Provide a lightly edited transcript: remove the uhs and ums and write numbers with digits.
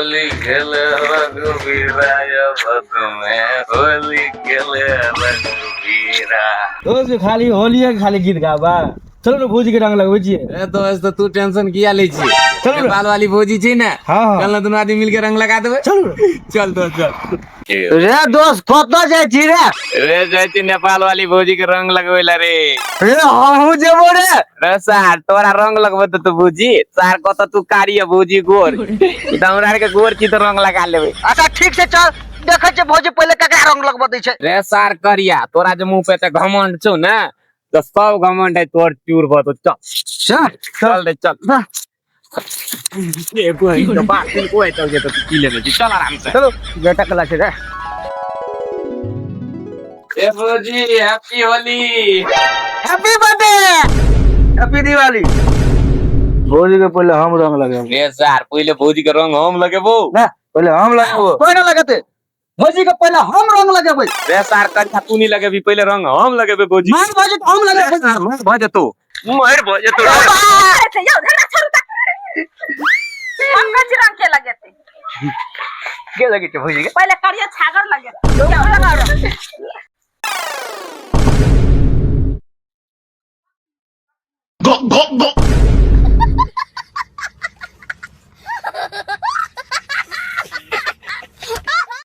होली खेले रघुवीरा, अवध में होली खेले रघुवीरा। दोस्त, खाली होली के खाली गीत गाबा। चलो ने भौजी के रंग लगबै छियै। ए दोस्त, तो तू टेंशन किया लै छी? चलू ने। नेपाल वाली भौजी छै ने। हाँ, हाँ। चल ने, दुनू आदमी मिलके रंग लगा देबै। चलू ने। चल दोस्त, चल। रे दोस्त, कतऽ जाइ छी रे? रे, जाइ छी नेपाल वाली भौजी के रंग लगबै ला रे। रे, हमहूँ जेबो रे। रे सार, तोरा रंग लगबै तऽ तू भौजी सार, कतऽ तू कारी आ भौजी गोर। ई तऽ हमरा आरके गोर छी तऽ रंग लगा लेबै। अच्छा, ठीक छै, चल। देखै छियै भौजी पहिले ककरा रंग लगबऽ दै छै। रे सार करिया, तोरा जे मुंह पे ते घमंड छौ ने, तऽ सब घमंड है तोर चूर भऽ तो। चल। चल। चल रे, चल। ए कोई तो बात नहीं, कोई तो जे तो की लेने छी। चल आराम से। चलो, बेटा कला छै रे। ए भौजी, happy Holi. Happy birthday, happy Diwali. भौजी के पहिले हम रंग लगेबो। रे सार, पहिले भौजी के रंग हम लगेबो। ना, पहिले हम लगेबो। कोई ना लगेते, भौजी के पहिले हम रंग लगेबै। रे सार करिया, तू नहीं लगेबी, पहिले रंग हम लगेबे भौजी। मार भौजी के हम लगेबै। मर भऽ जेतौ, मर भऽ जेतौ। यौ, झगड़ा छोड़ू तऽ। पंकज रंग के लगेतै? के लगेतै भौजी के? पहिले करिया छागर लगेतै। यौ, लगाउ रंग।